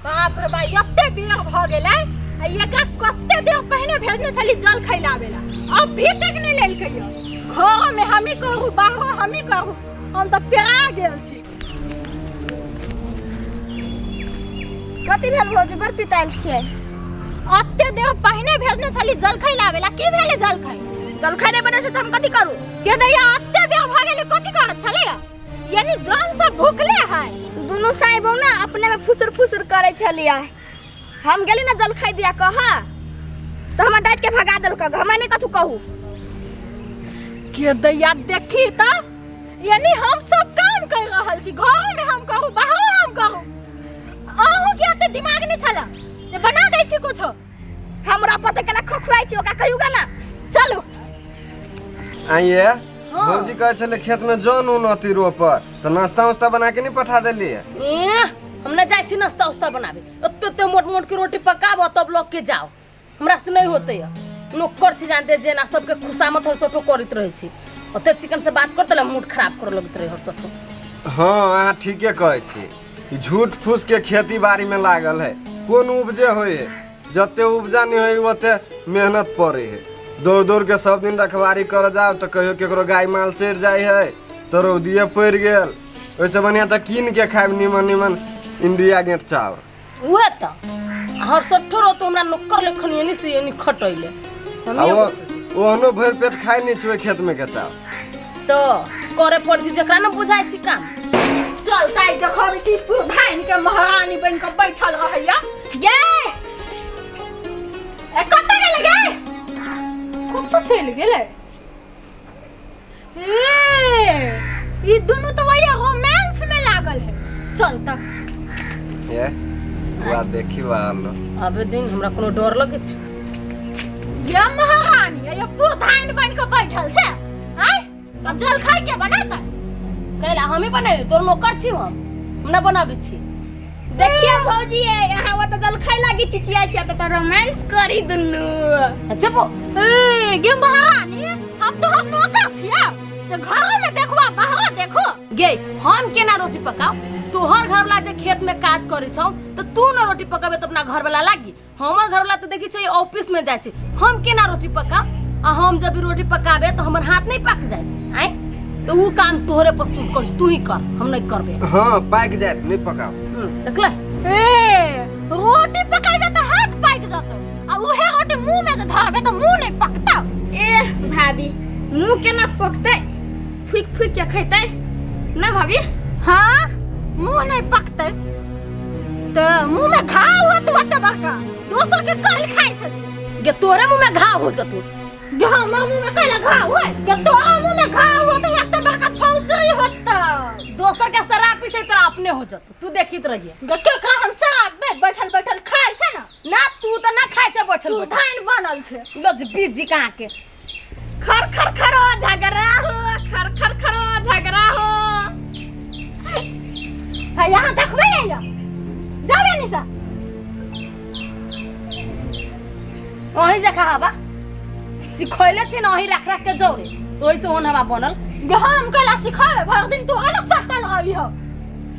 बाप रे बा, एते बेर भऽ गेलै आ एकरा कते देर पहिने भेजने छली जल खैलाबे ला, अभी तक नहि लेलकै। घर में हमी करू, बाहरो हमी करू, हम तऽ पेरा गेल छी। कथी भेल भौजी, बड़ पितायल छियै? अते देर पहिने भेजने छली जलखै लाबे ला, की भेलै जलखै? जलखै नहि बनै छै तऽ हम कथी करू? के दैया, अते बेर भऽ गेलै, कथी करत छलै? यानी जन सब भुखले है। दुनू साई बहू ना अपने में फुसुर फुसुर करै छलियै। हम गेली ना जलखै दिया कह तऽ हमरा डाँटि के भगा देलक, हमरा नहि कथू कहू। के दैया देखी तऽ, यानी हम सब काम कर रहल छी, घर में हम करू, बाहरो हम करू, अहूँ के एते दिमाग नहीं छला जे बना दै छी कुछो। हमरा पता केला खखुआइ छी, ओकरा कहियौ गा ना। चलू। आइए भौजी कहै छलै खेत में जन उन अथी रोपऽ, तऽ नाश्ता उस्ता बना के नहीं पठा देलियै? एह, हम ना जाइ छी नाश्ता उस्ता बनाबे। ओते ओते मोट मोट के रोटी पकाबो तब लऽ के जाओ, हमरा से नहीं होते। है नौकर छी जानते जेना सबके खुशामत हर सोटो करैत रहै छी। ओते चिकन से बात करते मूड खराब कर लगैत रहे हर सोटो। हाँ, अहाँ ठीके कहै छी। ई झूठ फूस के खेती बाड़ी में लागल है, कोन उपजे होइ है? जते उपजा नहीं होइ ओते मेहनत पड़े है। दौड़ दौड़ के सब दिन रखवारी कर जाओ तऽ कहियो केकरो गाय माल चढ़ि जाइ है तऽ रौदिये पड़ि गेल। ओहिसँ बढ़िआँ तऽ कीन के खायब निमन निमन इंडिया गेट चाउर। उहे तऽ हर सट्ठो रहतो हमरा नौकर लेखन एनी से एनी खटैले। आ ओहनो भरि पेट खाइ नहि छै ओहि खेत में के चाउर। तऽ करे पड़ै छै जकरा ने बुझाइ छै काम। चल ताइ देखबै छी, धान के महारानी बन के बैठल रहैया। ये ए कतऽ गेलै गे? कतऽ चलि गेलै? ए ई दुनू तऽ वही रोमांस में लागल है। चल तऽ। ये बुआ देखी वालो। अबे दिन हमरा कोनो डर लगै छै? ये महारानी ये पुधाइन बन के बैठल छै। आय अब जल खाइ के बनाता? कैला हमी बनाबी? तोर नौकर छी हम ना बनाबै छी। देखिए भौजी, यहाँ ओतऽ जलखै लागी चिचियाइ छै, तऽ रोमांस करी दुनू। चुप। ए गे महारानी, हम तो हम नौकर छियै जे घर में देखो आ बाहर देखो। गे हम केना रोटी पकाउ? तोहर घरवाला जे खेत में काज करै छौ तऽ तू न रोटी पकाबे तऽ अपना घरवाला लागी। हमर घरवाला तऽ देखै छै ऑफिस में जाइ छै, हम केना रोटी पकाउ? आ हम जब रोटी पकाबे तऽ हमर हाथ नहीं पक जाए आय? तऽ ऊ काम तोहरे पर सूट कर, तू ही कर, हम नहीं करबे। हाँ पाकि जायत, नहीं पकाउ। देखले? ए रोटी पकाबे तऽ हाथ पाकि जतौ आ उहे रोटी मुंह में जे धरबे तऽ मुंह नहीं पकतौ। ए भाभी, मुंह केना पकतै? फुकि फुकि के खैतै ना भाभी? हाँ मुंह नहीं पकतै तऽ मुंह में घाव होत ओते बड़का, दोसर के कल खाइ छै। गे तोरे मुंह में घाव हो जतौ। गे हमर मुंह में कैला घाव होय? गे तोरा मुंह में घाव होत ओते बड़का फौसरी होत। दोसर के शराब पी छै तोरा अपने हो जतौ, तू देखित रहिए। गे केकरा हम शराब में बैठल बैठल खाइ छै ना? ना तू तऽ ना खाइ छै बैठल तू बैठल। धान बनल छै। लो जी बीज जी कहाँ के। खर खर खरो झगड़ा हो, खर खर खरो झगड़ा हो। है यहाँ देखबै या जाबे निशा। वही जखा हवा सिखैले छी ना, वही रख रख के जौरे तो ओहि से ओहन हवा बनल। गे हम कैला सिखावे? भर दिन तोरा ना सटल रही हो।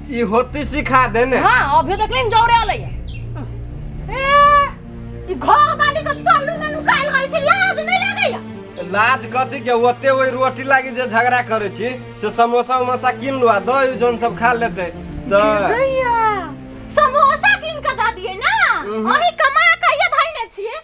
ई होती सिखा दे ने। हाँ अभी देखली न जौरे अलै। ए ई घर वाली के पल्लू में नुकायल रहै छै, लाज नहीं लागैया? लाज कथी के? ओते ओहि रोटी लागी जे झगड़ा करै छी से समोसा उमोसा कीन लो आ दही जौन सब खा लेतै तऽ। दैया समोसा कीन के दऽ दियै ना, अहीं कमा के ये धैने छियै।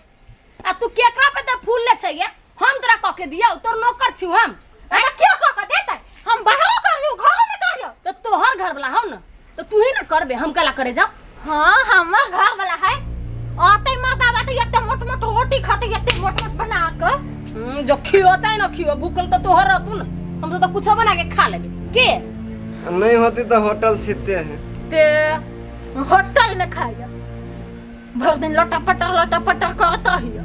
आ तू केकरा पे तऽ फूल ले छै गे? हम तोरा कऽ के दियौ? तोर नौकर छियौ हम। अरे के कऽ के देतै? हम बाहरो करियौ घरो में करियौ। तऽ तोहर घर वाला हौ न तऽ तू ही न करबे, हम कैला करे जाउ? हाँ हमर घर वाला है, आते मर्दा बात एते मोट मोट रोटी खाते, एते मोट मोट बना के। जो खियोतै न खियो, भूखल तऽ तोहर रहतू न, हम तो कुछो बना के खा लेबे के। नहीं होती तो होटल छिते हैं। ते होटल में खाइए भर दिन लटा पटर लटा पटर करत रहिए,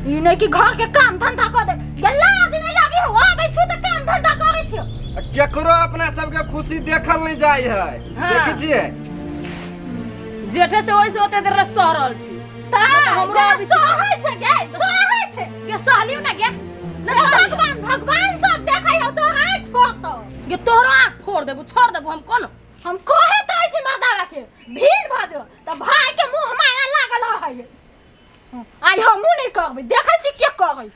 ई नहीं कि घर के काम धंधा कर दे। ये लाज नहीं लागी हो? आबै छी तऽ काम धंधा करै छियो। केकरो अपना सबके खुशी देखल नहीं जाय है। हाँ। देखै छियै जेठे छै ओहि से ओते देर ले सह रहल छी। तऽ हमरो जे अबै छै। सहै छै गे, सहै छै। गे सहलियौ ना गे। ना भगवान भगवान सब देखै हौ, तोहर आँखि फोड़तौ। गे तोहरो आँख फोड़ देबू, छोड़ देबू हम कोनो। हम कहे त छी मर्दावा के भीन भ जो त भाई के मुंह माया लागल है। आइ हमहूँ नहीं करबै, देखै छी के करै।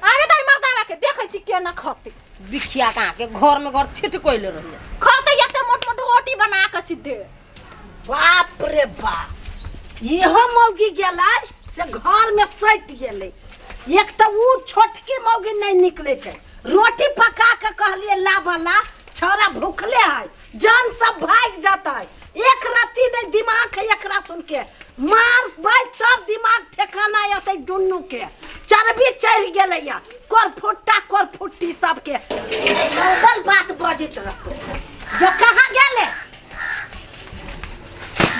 आबे दाइ मर्दावा के, देखै छी के ना खतै। बिखिया कहाँ के घर में घर छिट कोइले रहिए। खतै एते मोट मोट रोटी बना के सीधे। बाप रे बाप, इहो मौगी गेलै से घर में सटि गेलै। एक तऽ उ छोटकी मौगी नहीं निकले छै, रोटी पका के कहलिए लाबला, छौड़ा भूखले है, जान सब भागि जतै। एक रत्ती नहीं दिमाग है एकरा सुन के, मारबै तब दिमाग ठेकाना अतै। दुनू के चर्बी चढ़ि गेलैया, करफुट्टा करफुट्टी सबके नौबल बात बजैत रहतौ। जे कहाँ गेलै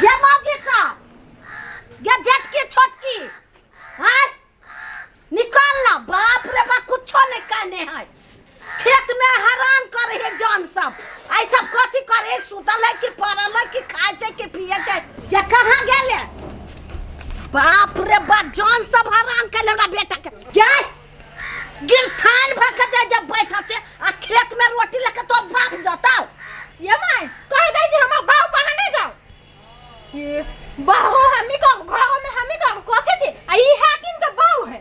ये मौगी सब, ये जेटकी छोटकी, हाँ निकाल ना। बाप रे बाप, कुछो नहीं कहने है। खेत में हरान करे है जान सब। आई सब कथी करे, सुतल है कि पड़ल है कि खाए छै कि पिए छै। ये कहाँ गेले? बाप रे बाप, जान सब हरान कैले हमरा बेटा के। क्या गिरथान भऽ के जाय जब बैठल छै आ खेत में रोटी लेके तो बाप जताओ। ये माय कह दै छी हमर बाप कहाँ नहीं जाओ। ये बाहो हमी कर, घरो में हमी कर, कथी छी आ ई हाकिम के बाऊ है।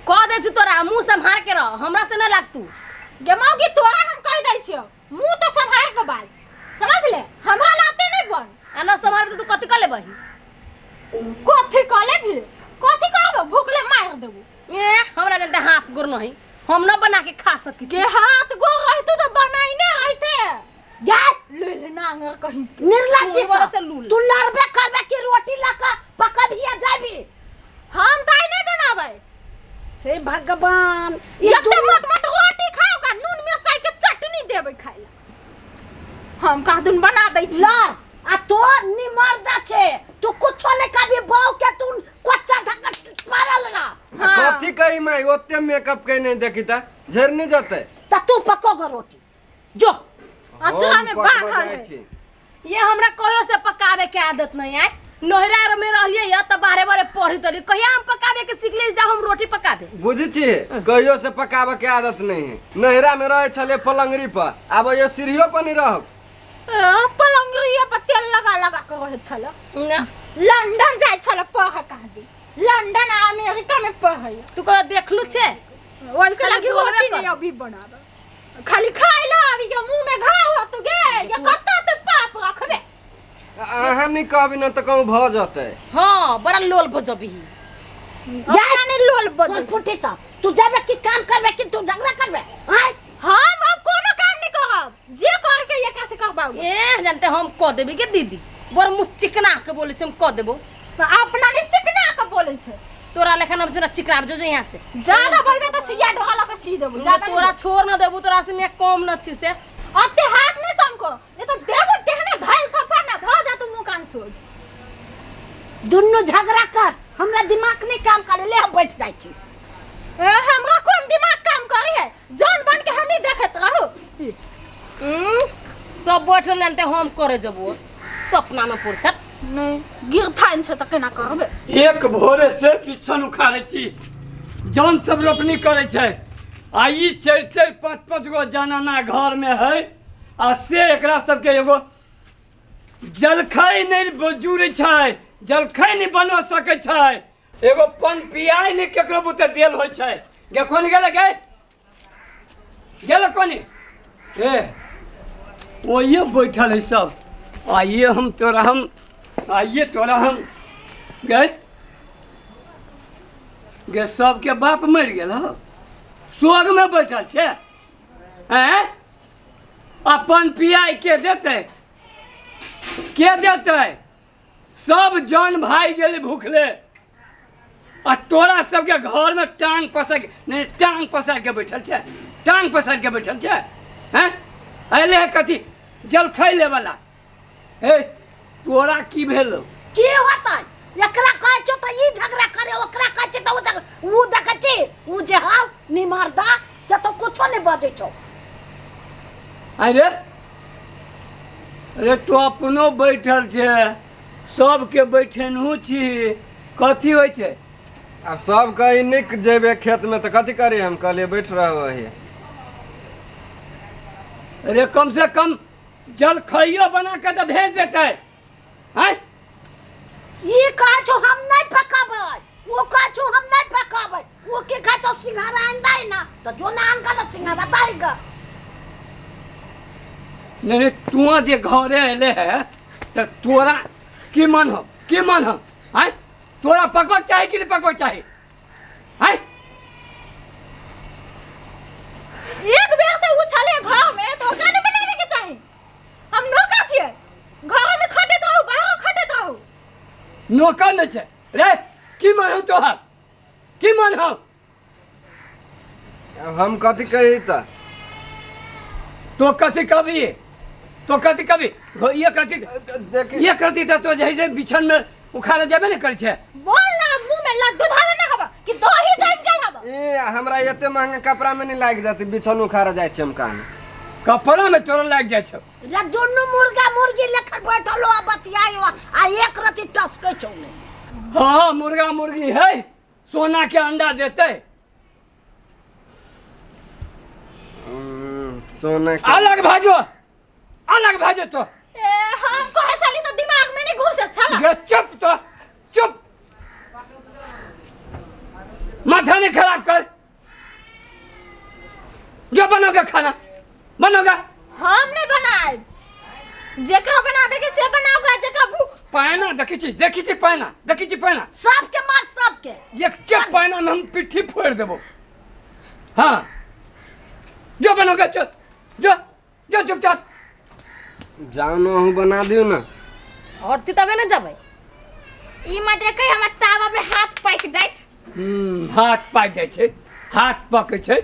कह दे छु तोरा मुंह संभार के रह, हमरा से ना लाग तू। गे मौगी तोरा हम कह दै छियो, मुंह तो संभार के बाज, समझ ले, हमरा लाते नहीं बन। आ ना संभार तो तू कथी कर लेबही? कथी कर लेबही? कथी करबो? भूखले मार देबो। ए हमरा जनते हाथ गोर नहीं, हम न बना के खा सकी के हाथ गोर रहतो तो बनाई ने रहते। जा ले ले नांगर कहीं निर्लज्ज तू बड़ा से लूल। तू लड़बे करबे कि रोटी लके पकबिया जाबी? हम ताई नहीं बनाबै। हे भगवान, एते मोट मोट रोटी खाओ का नून मिरचाई के चटनी देबै खाइ ला। हम कह दुन बना दै छी। लड़ आ तो निमर्दा छे, तू कुछो नहीं कभी बहू के तू कोच्चा धक्का पड़ल ना। हाँ। कथी कही मैं, ओते मेकअप के नहीं देखी ता झेर नहीं जते। त तू पको गो रोटी जो अचरा में हम पकबै बांधल जाइ है। छी। ये हमरा कहियो से पकावे के आदत नहीं है। नोहरा में रहलिए या त बारे बारे पढ़ी तली, कहिया हम पकावे के सीखले जा हम रोटी पकावे। बुझी छी, कहियो से पकावे के आदत नहीं है। नैहरा में रहे छले पलंगरी पर, आब ये सीढ़ियो पर नहीं रह। पलंगरी पर तेल लगा लगा के रहे छल। ना लंदन जाय छल पढ़ कहादी, लंदन आ अमेरिका में पढ़े। तू कहियो देखलु छे? ओइ के खाली लगी बोलबे रोटी कर। नहीं अभी बनावे, खाली खाइ ला अभी के मुंह में घाव होत गे, ये कत्ता ते पाप रखबे। अहाँ नहीं कहबी न त कहूँ भ जतै। हां बड़ा लोल बजबी। अपना नहीं लोल बजबी। फुटी सब तू जाबे कि काम करबे कि तू झगड़ा करबे? आय हम अब कोनो काम नहीं करब, जे कर के एकरा से करबाउ। ए जानते हम कह देबी के दीदी, बड़ मुँह चिकना के बोले छे, हम कह देबो। अपना नहीं चिकना के बोले छे। तोरा लेखन हम ना चिकना जो जो यहाँ से ज्यादा बोलबे तो सुइया डोहा लके सी देबो। ज्यादा तोरा छोड़ न देबो, तोरा से मैं कम न छी से। अते हाथ नहीं चमको, नहीं तो देबो देहने धैल थप्पा ना भ जातो मुंह कान सोज। दुन्नू झगड़ा कर, हमरा दिमाग नहीं काम करे ले, हम बैठ जाय छी। ए हमरा कोन दिमाग काम करे है, जान बन के हम ही देखत रहो। सब बैठल जानते हम करे जबो सपना में पुरछत नहीं गिरथान छ त केना करबे। एक भोरे से बिछन उखाड़े छी, जौन सब रोपनी करे छै, आ ई चारि चारि पाँच पाँच गो जनाना घर में है, आ से एकरा सबके एगो जलखै नहीं जुड़े छै, जलखै नहीं बना सकै छै, एगो पन पियाइ नहीं केकरो बुते देल होइ छै। गे कोनी गेलै गे गेलै कोनी? ए ओहिए बैठल है सब। आइए हम तोरा हम आइए तोरा हम गए गे सबके बाप मरि गेल हौ, स्वर्ग में बैठल छै। हैं अपन पियाइ के देतै, के देतै? सब जन भाई गेलै भूखले, आ तोरा सबके घर में टांग पसार के नहीं, टांग पसार के बैठल छै, टांग पसार के बैठल छै। हैं अयले है कथी जलखै लेवला? हे तोरा की भेलो? की होतै? एकरा कहै छौ त ई झगड़ा करे, ओकरा कहै छै त उ झगड़ा। उ देखै छी उ जे हौ निमर्दा से तो कुछो नहीं बजै छौ। अरे अरे तो अपनो बैठल छै, सबके बैठेनहु छी, कथी होइ छै? आब सब कहीं निक जेबे खेत में त कथी करी हम? कहलिए बैठ रहो वही। अरे कम से कम जलखइयो बना के तऽ भेज देतै। आँय, ई कहै छौ हम नहीं पकाबै, वो कहै छौ हम नहीं पकाबै। वो के कहै छौ सिंघाड़ा आन दै ना, तो जो ना आन ना सिंघाड़ा दैगा। नहीं नहीं, तू जे घरे अयले है तऽ तोरा की मन हो, की मन हो? आँय, तोरा पकबक चाही कि नहीं पकबक चाही? आँय, एक बेर से उ छले घर में तो ओकरा नहीं बनावे के चाही। हम नौकर छियै, घर में खटैत रहू, बाहरो खटैत रहू। नौकर नहीं छै रे। की मन हो तोहर, की मन हो? अब हम कथी कही तऽ? तो कथी कभी, तो कथी कभी ये करती, देखी ये करती तऽ तो जे है बिछन में उखाड़े जेबे ने करै छै। बोल ना, मुंह में लड्डू धरे ना हवा कि दही जम गेल हवा। ए हमरा एते महंगा कपड़ा में नहीं लागि जाते, बिछन उखाड़ जाइ छै हम कान। कपड़ा में तोरा लागि जाइ छौ। रे दुनू मुर्गा मुर्गी लेकर बैठल हो आ बतियाइ हो आ एक रति टसकै छौ ने। हाँ, मुर्गा मुर्गी है, सोना के अंडा देते। सोना के अलग भाजो, अलग भाजो तो। ए हम कहे छली तो दिमाग में नहीं घुसत छला। गे चुप तो, चुप, माथा नहीं खराब कर। जो बनोगे खाना बनोगे। हम नहीं बनाए, जेका बनाबे के से बनाओगा, जेका भूख पैना देखी छी, देखी छी पैना, देखी छी पैना। सबके मार, सबके एक चुप पैना में हम पिट्ठी फोड़ देबो। हाँ, जो बनोगे जो जो जो चुपचाप जाओ न अहूँ बना दियौ ना। और ती तबे ने जबै। ई मत कहि हमर तावा पे हाथ पाकि जाइत। हाथ पाकि जाइ छै, हाथ पकै छै।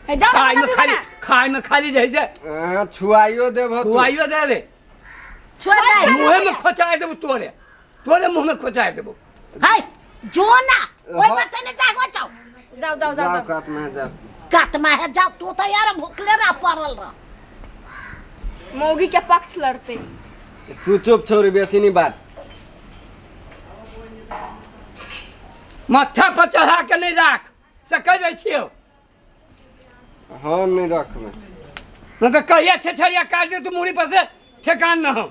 हे जाउ ने खाय में बनाबी खाली, बना। खाय में खाली जाइ छै। अहाँ छुआइयो देबहो तू। छुआइयो देबे, छोड़ दे। मुँहे में खोचाय देबो तोरे, तोरे मुँह में खोचाय देबो। है जो ना ओइ पर तने जाय हो जाओ। जाओ जाओ जाओ जाओ जाओ। कात में जाओ। कात में है जाओ, तू तो यार भूखले रह पड़ल रह। मौगी के पक्ष लड़ते। तू चुप छोरी, बेसी नहीं बात। माथा पर चढ़ा के नहीं राख से कह जाइ छियौ। हम नहीं रखबै। नहीं तो कहिया छेछरिया काट दे तू मुड़ी पर से ठेकान न हो।